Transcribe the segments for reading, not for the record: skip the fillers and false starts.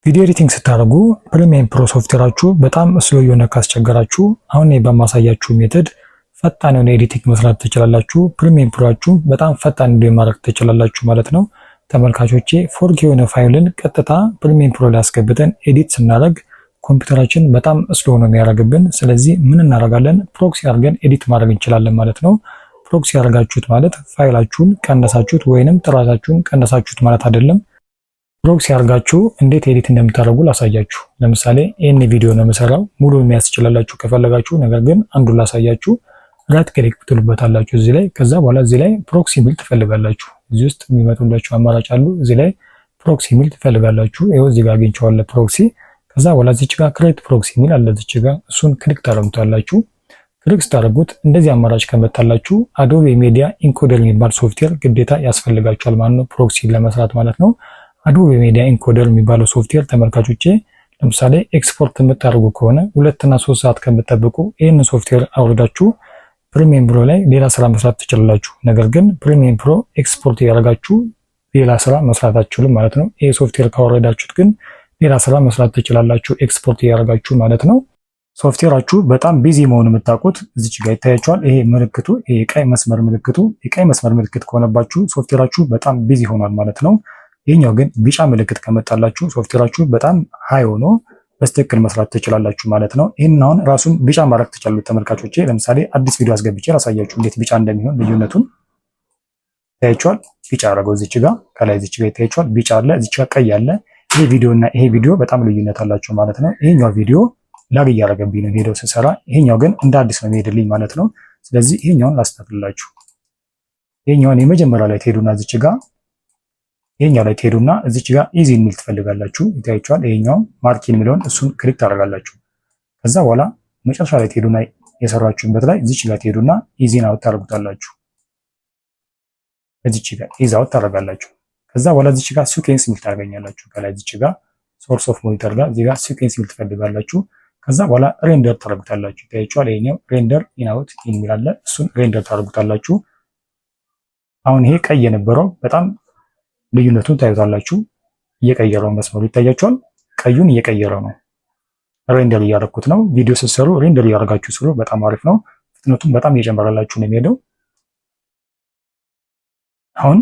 Video editing ስታደርጉ Premiere Pro ሶፍትዌራችሁ በጣም slow የሆነ ካስቸገራችሁ አሁን በማሳያችሁ method ፈጣን የሆነ editing መስራት ትችላላችሁ። Premiere Pro ኣችሁ በጣም ፈጣን እንዲሆን ማድረግ ትችላላችሁ ማለት ነው። ተመልካቾቼ፣ 4K የሆነ ፋይልን ቀጥታ Premiere Pro ላይ አስገብተን edit ስናደርግ ኮምፒውተራችን በጣም slow ነው የሚያደርግብን። ስለዚህ ምን እናደርጋለን? Proxy አድርገን edit ማድረግ እንችላለን ማለት ነው። Proxy ያደርጋችሁት ማለት ፋይላችሁን ቀነሳችሁት ወይንም ጥራታችሁን ቀነሳችሁት ማለት አይደለም። Proxy አድርጋችሁ እንዴት edit እንደምታደርጉ ላሳያችሁ። ለምሳሌ ይህን ቪዲዮ ነው የምሰራው። ሙሉ የሚያዝ ትችላላችሁ ከፈለጋችሁ፣ ነገር ግን አንዱን ላሳያችሁ። Right click ትሉበታላችሁ እዚህ ላይ። ከዛ በኋላ እዚህ ላይ proxy ሚል ትፈልጋላችሁ። እዚህ ውስጥ የሚመጡላችሁ አማራጭ አሉ። እዚህ ላይ proxy ሚል ትፈልጋላችሁ። ይኸው እዚህ ጋር አግኝቼዋለሁ proxy። ከዛ በኋላ እዚች ጋር create proxy ሚል አለ እዚች ጋር፣ እሱን click ታደርጉታላችሁ። Click ስታደርጉት እንደዚህ አማራጭ ከመጣላችሁ Adobe Media Encoder የሚባል ሶፍትዌር ግዴታ ያስፈልጋችኋል ማለት ነው፣ proxy ለመስራት ማለት ነው። Adobe Media Encoder የሚባለው ሶፍትዌር ተመልካቾቼ፣ ለምሳሌ ኤክስፖርት የምታደርጉ ከሆነ 2 እና 3 ሰዓት ከምትጠብቁ ይህንን ሶፍትዌር አውርዳችሁ Premiere Pro ላይ ሌላ ስራ መስራት ትችላላችሁ። ነገር ግን Premiere Pro export እያደረጋችሁ ሌላ ስራ መስራት አትችሉም ማለት ነው። ይህ ሶፍትዌር ካወረዳችሁት ግን ሌላ ስራ መስራት ትችላላችሁ፣ ኤክስፖርት እያደረጋችሁ ማለት ነው። ሶፍትዌራችሁ በጣም busy መሆኑ የምታውቁት እዚች ጋር ይታያችኋል። ይሄ ምልክቱ፣ ይሄ ቀይ መስመር ምልክቱ፣ የቀይ መስመር ምልክት ከሆነባችሁ ሶፍትዌራችሁ በጣም busy ሆኗል ማለት ነው። ይህኛው ግን ቢጫ ምልክት ከመጣላችሁ ሶፍትዌራችሁ በጣም high ሆኖ በትክክል መስራት ትችላላችሁ ማለት ነው። ይህን አሁን ራሱን ቢጫ ማድረግ ትችላሉ ተመልካቾቼ። ለምሳሌ አዲስ ቪዲዮ አስገብቼ ላሳያችሁ እንዴት ቢጫ እንደሚሆን ልዩነቱን ይታያችኋል። ቢጫ አደረገው፣ እዚች ጋር ከላይ እዚች ጋር ይታያችኋል። ቢጫ አለ፣ እዚች ጋር ቀይ አለ። ይሄ ቪዲዮ እና ይሄ ቪዲዮ በጣም ልዩነት አላቸው ማለት ነው። ይሄኛው ቪዲዮ lag እያደረገብኝ ነው ሄደው ስሰራ፣ ይሄኛው ግን እንደ አዲስ ነው የሚሄድልኝ ማለት ነው። ስለዚህ ይሄኛውን ላስተካክልላችሁ። ይሄኛውን የመጀመሪያው ላይ ትሄዱና እዚች ጋር ይሄኛው ላይ ትሄዱና እዚች ጋር ease in የሚል ትፈልጋላችሁ። ይታያችኋል። ይሄኛው marquee የሚለውን እሱን click ታደርጋላችሁ። ከዛ በኋላ መጨረሻ ላይ ትሄዱና የሰራችሁበት ላይ እዚች ጋር ትሄዱና ease in out ታደርጉታላችሁ። እዚች ጋር ease out ታደርጋላችሁ። ከዛ በኋላ እዚች ጋር sequence የሚል ታገኛላችሁ። ከላይ እዚች ጋር source of monitor ጋር እዚህ ጋር sequence የሚል ትፈልጋላችሁ። ከዛ በኋላ render ታደርጉታላችሁ። ይታያችኋል። ይሄኛው render in out የሚል አለ። እሱን render ታደርጉታላችሁ። አሁን ይሄ ቀይ የነበረው በጣም ልዩነቱን ታዩታላችሁ። እየቀየረው መስመሩ ይታያችኋል። ቀዩን እየቀየረው ነው። Render እያደረኩት ነው። ቪዲዮ ስትሰሩ render እያደረጋችሁ ስሩ። በጣም አሪፍ ነው። ፍጥነቱን በጣም እየጨመረላችሁ ነው የሚሄደው። አሁን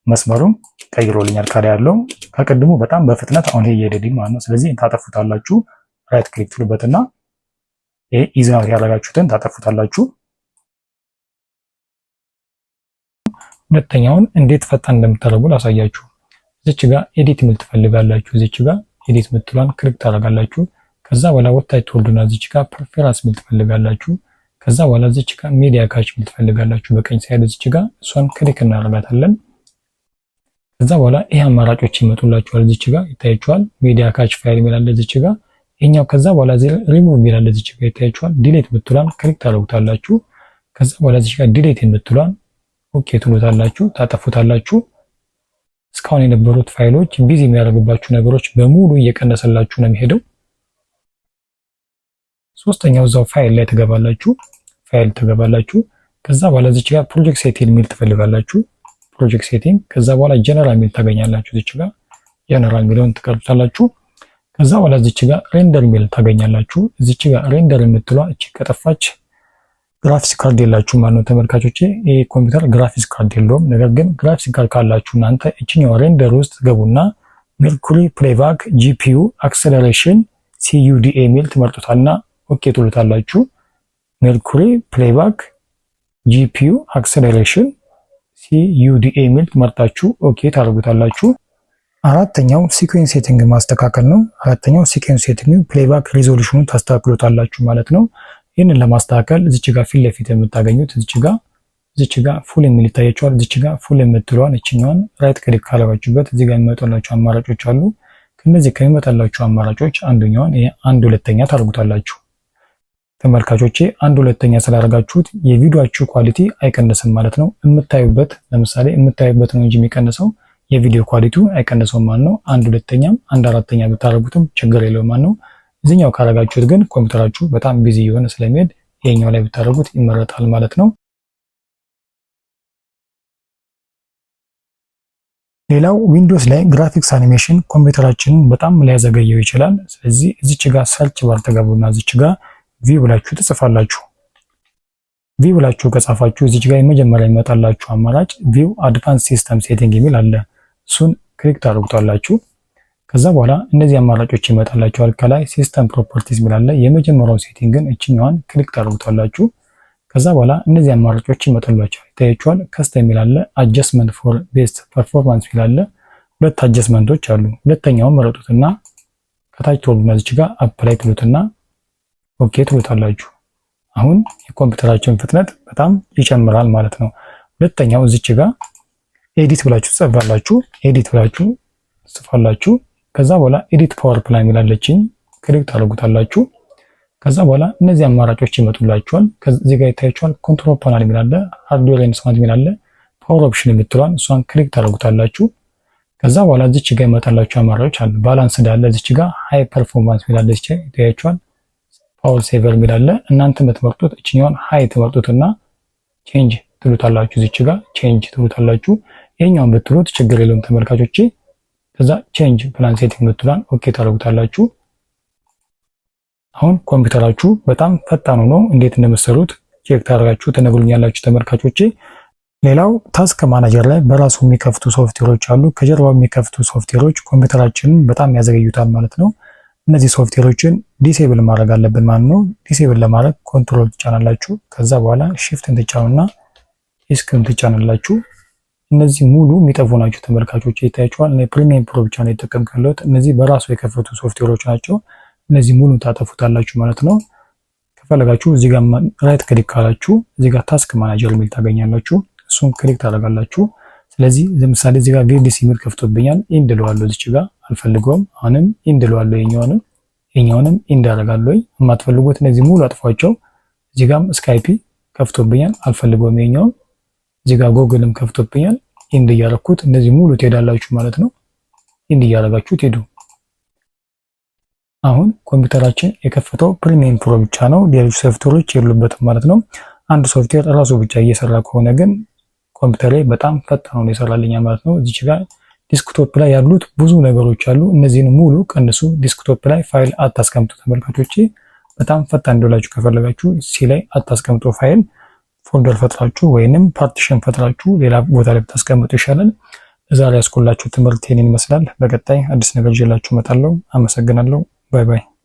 መስመሩን ቀይሮልኛል። ከላይ ያለው ከቅድሙ በጣም በፍጥነት አሁን ይሄ እየሄደልኝ ማለት ነው። ስለዚህ ታጠፉታላችሁ። Right click ትሉበትና ይሄ ease out ያደረጋችሁትን ታጠፉታላችሁ። ሁለተኛውን እንዴት ፈጣን እንደምታደርጉ ላሳያችሁ። እዚች ጋር edit የሚል ትፈልጋላችሁ። እዚች ጋር edit ምትሏን click ታደርጋላችሁ። ከዛ በኋላ ወደታች ትወርዱና እዚች ጋር preference ሚል ትፈልጋላችሁ። ከዛ በኋላ እዚች ጋር media cache ሚል ትፈልጋላችሁ። በቀኝ side እዚች ጋር እሷን click እናደርጋታለን። ከዛ በኋላ ይሄ አማራጮች ይመጡላችኋል። እዚች ጋር ይታያችኋል። Media cache file የሚል አለ እዚች ጋር ይሄኛው። ከዛ በኋላ ሪሙቭ የሚል አለ እዚች ጋር ይታያችኋል። Delete ምትሏን click ታደርጉታላችሁ። ከዛ በኋላ እዚች ጋር delete የምትሏን okay ትሉታላችሁ፣ ታጠፉታላችሁ። እስካሁን የነበሩት ፋይሎች busy የሚያደርግባችሁ ነገሮች በሙሉ እየቀነሰላችሁ ነው የሚሄደው። ሶስተኛው እዛው ፋይል ላይ ትገባላችሁ፣ ፋይል ትገባላችሁ። ከዛ በኋላ እዚች ጋር project setting የሚል ትፈልጋላችሁ። Project setting፣ ከዛ በኋላ ጀነራል የሚል ታገኛላችሁ። እዚች ጋር ጀነራል የሚለውን ትከፍቱታላችሁ። ከዛ በኋላ እዚች ጋር render የሚል ታገኛላችሁ። እዚች ጋር render የምትሏ እቺ ከጠፋች graphics card የላችሁ ማለት ነው ተመልካቾቼ። ይህ ኮምፒውተር graphics card የለውም። ነገር ግን graphics card ካላችሁ እናንተ እችኛው render ውስጥ ገቡና Mercury Playback GPU Acceleration CUDA የሚል ትመርጡታልና okay ትሉታላችሁ። Mercury Playback GPU Acceleration CUDA የሚል ትመርጣችሁ okay ታደርጉታላችሁ። አራተኛው sequence setting ማስተካከል ነው። አራተኛው sequence setting playback resolution ኑን ታስተካክሉታላችሁ ማለት ነው። ይህንን ለማስተካከል እዚች ጋር ፊት ለፊት የምታገኙት እዚች ጋር full የሚል ይታያችኋል። እዚች ጋር full የምትለዋን እችኛዋን right click ካለባችሁበት እዚህ ጋር የሚመጡላችሁ አማራጮች አሉ። ከነዚህ ከሚመጣላችሁ አማራጮች አንደኛዋን ይሄ 1/2 ታደርጉታላችሁ። ተመልካቾቼ፣ 1/2 ስላደረጋችሁት የቪዲዮአችሁ quality አይቀንስም ማለት ነው። የምታዩበት ለምሳሌ የምታዩበት ነው እንጂ የሚቀንሰው የቪዲዮ quality ው አይቀንሰውም ማለት ነው። 1/2ም 1/4 ብታደርጉትም ችግር የለውም ማለት ነው። እዚህኛው ካረጋችሁት ግን ኮምፒውተራችሁ በጣም busy እየሆነ ስለሚሄድ ይሄኛው ላይ ብታደርጉት ይመረጣል ማለት ነው። ሌላው Windows ላይ graphics animation ኮምፒውተራችንን በጣም ሊያዘገየው ይችላል። ስለዚህ እዚች ጋር search bar ትገቡና እዚች ጋር view ብላችሁ ትጽፋላችሁ። View ብላችሁ ከጻፋችሁ እዚች ጋር የመጀመሪያ የሚመጣላችሁ አማራጭ view advanced system setting የሚል አለ። እሱን click ታደርጉታላችሁ። ከዛ በኋላ እነዚህ አማራጮች ይመጣላችኋል። ከላይ system properties የሚል አለ። የመጀመሪያው setting ን እችኛዋን click ታደርጉታላችሁ። ከዛ በኋላ እነዚህ አማራጮች ይመጣላችኋል። ይታያችኋል። Custom የሚል አለ፣ adjustment for best performance የሚል አለ። ሁለት adjustment ኦች አሉ። ሁለተኛውን መረጡትና ከታች ትወርዱና እዚች ጋር apply ትሉትና okay ትሉታላችሁ። አሁን የኮምፒውተራችን ፍጥነት በጣም ይጨምራል ማለት ነው። ሁለተኛው እዚች ጋር edit ብላችሁ ትጽፋላችሁ። Edit ብላችሁ ትጽፋላችሁ። ከዛ በኋላ edit power plan የሚል አለችኝ click ታደርጉታላችሁ። ከዛ በኋላ እነዚህ አማራጮች ይመጡላችኋል። ከዚህ ጋር ይታያችኋል። Control panel የሚል አለ፣ hardware and sound የሚል አለ፣ power option የምትለዋን እሷን click ታደርጉታላችሁ። ከዛ በኋላ እዚች ጋር ይመጣላችሁ አማራጮች አሉ። Balanced አለ፣ እዚች ጋር high performance የሚል አለ፣ እዚች ይታያችኋል። Power saver የሚል አለ። እናንተ የምትመርጡት እችኛዋን high ትመርጡትና change ትሉታላችሁ። እዚች ጋር change ትሉታላችሁ። ይሄኛውን ብትሉት ችግር የለውም ተመልካቾቼ። ከዛ change plan setting የምትሏን okay ታደርጉታላችሁ። አሁን ኮምፒውተራችሁ በጣም ፈጣን ሆኖ እንዴት እንደምትሰሩት check ታደርጋችሁ ትነግሩኛላችሁ ተመልካቾቼ። ሌላው task manager ላይ በራሱ የሚከፍቱ ሶፍትዌሮች አሉ። ከጀርባው የሚከፍቱ ሶፍትዌሮች ኮምፒውተራችንን በጣም ያዘገዩታል ማለት ነው። እነዚህ ሶፍትዌሮችን disable ማድረግ አለብን ማለት ነው። Disable ለማድረግ control ትጫናላችሁ። ከዛ በኋላ shift ን ትጫኑና Esc ን ትጫናላችሁ። እነዚህ ሙሉ የሚጠፉ ናቸው ተመልካቾች፣ ይታያችኋል። እኔ Premiere Pro ብቻ ነው የተጠቀምኩ ያለሁት። እነዚህ በራሱ የከፈቱ ሶፍትዌሮች ናቸው። እነዚህ ሙሉ ታጠፉታላችሁ ማለት ነው። ከፈለጋችሁ እዚህ ጋር right click ካላችሁ እዚህ ጋር task manager የሚል ታገኛላችሁ። እሱን click ታደርጋላችሁ። ስለዚህ ለምሳሌ እዚህ ጋር VLC የሚል ከፍቶብኛል። End እለዋለሁ። እዚች ጋር አልፈልገውም። አሁንም end እለዋለሁ። ይሄኛውንም end አደርጋለሁ። የማትፈልጉት እነዚህ ሙሉ አጥፏቸው። እዚህ ጋርም Skype ከፍቶብኛል፣ አልፈልገውም። ይሄኛውም እዚህ ጋር ጎግልም ከፍቶብኛል። End እያደረኩት እነዚህ ሙሉ ትሄዳላችሁ ማለት ነው። End እያደረጋችሁ ትሄዱ። አሁን ኮምፒውተራችን የከፈተው Premiere Pro ብቻ ነው። ሌሎች ሶፍትዌሮች የሉበትም ማለት ነው። አንድ ሶፍትዌር እራሱ ብቻ እየሰራ ከሆነ ግን ኮምፒውተር ላይ በጣም ፈጣን ሆኖ ይሰራልኛል ማለት ነው። እዚች ጋር desktop ላይ ያሉት ብዙ ነገሮች አሉ። እነዚህን ሙሉ ቀንሱ። Desktop ላይ ፋይል አታስቀምጡ ተመልካቾቼ። በጣም ፈጣን እንዲሆንላችሁ ከፈለጋችሁ C ላይ አታስቀምጡ file። Folder ፈጥራችሁ ወይንም partition ፈጥራችሁ ሌላ ቦታ ላይ ብታስቀምጡ ይሻላል። ለዛሬ ያስኩላችሁ ትምህርት ይህንን ይመስላል። በቀጣይ አዲስ ነገር ይዤላችሁ እመጣለሁ። አመሰግናለሁ። Bye bye።